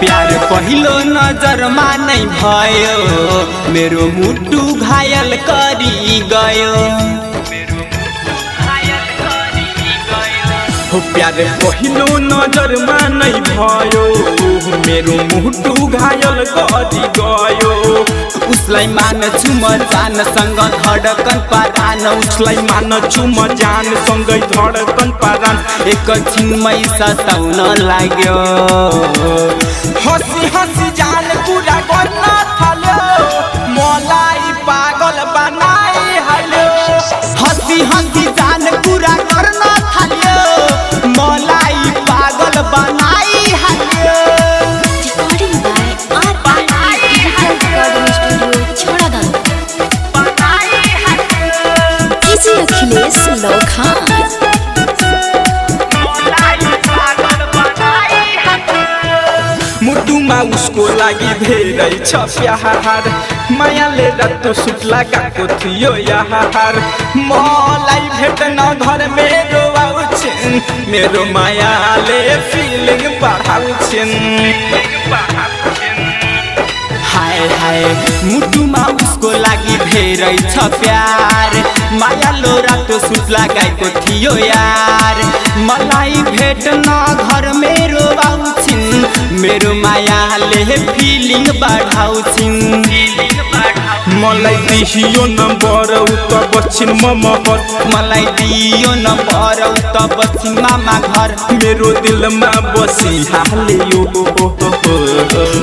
प्यार पहिलो नजरमा नै भयो, मेरो मुटु घायल करी गयो। हो प्यार पहिलो नजरमा नै भयो, मेरो मुटु घायल गरी गयो। उसलाई मान्छु म जानसँग धडकन परान, उसलाई मान्छु म जानसँगै धडकन परान। एकछिनमै सताउन लाग्यो। हँसी हँसी जान कुरा गर्न थाल्यो, मलाई पागल बनाइहाल्यो। हँसी हँसी जान कुरा गर्न थाल्यो, मलाई पागल बनाइहाल्यो। Recording by RRT Digital Recording Studio, Chhoradal. DJ Akhilesh Lokhan. मुटुमा उसको लागि धेरै छ प्यार, मायाले रातो सुट लगाएको थियो यार। मलाई भेट्न घर मेरो आउँछिन्, मेरो मायाले फिलिङ बढाउँछिन्। हाय हाय मुटुमा उसको लागि धेरै छ प्यार, मायालो रातो सुट लगाएको थियो यार। मलाई भेट्न घर मेरो आउँछिन्, मेरो मायाले फिलिङ बढाउँछिन्। मलाई दिइयो नम्बर उ त बस्छिन् ममहर, मलाई दियो नम्बर उ त बस्छिन् मामा घर। मेरो दिलमा बसिहाल्यो।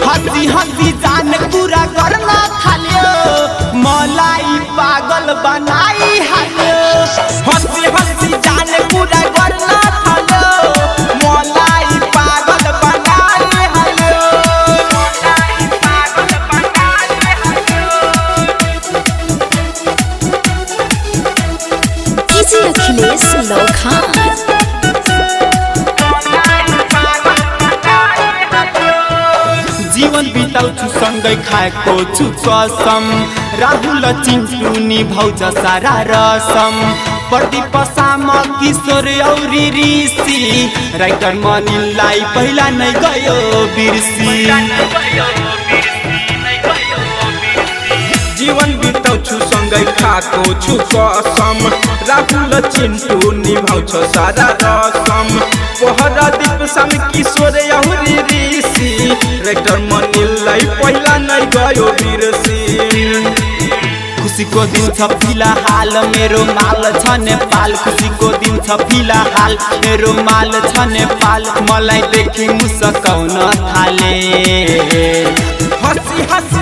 हँसी हँसी जान कुरा गर्न थाल्यो, मलाई पागल बनाइहाल्यो। हँसी हँसी जान कुरा गर्न थाल्यो, मलाई पागल बनाइहाल्यो। DJ Akhilesh Lokhan. जीवन बिताउँछु सँगै खाएको छु कसम, राहुल चिन्टु निभाउँछ सारा रसम। प्रदीप साम किशोर औरी ऋषि, राइटर मनिललाई पहिला नै गयो बिर्सी। जीवन बिताउँछु सँगै खाएको छु कसम, राहुल चिन्टु निभाउँछ सारा रसम। प्रदीप साम किशोर औरी ऋषि, राइटर मनिललाई पहिला नै गयो बिर्सी। खुसीको दिन छ फिलहाल मेरो माल छ नेपाल, खुसीको दिन छ फिलहाल मेरो माल छ नेपाल। मलाई देखि मुस्काउन थाले। हँसी हँसी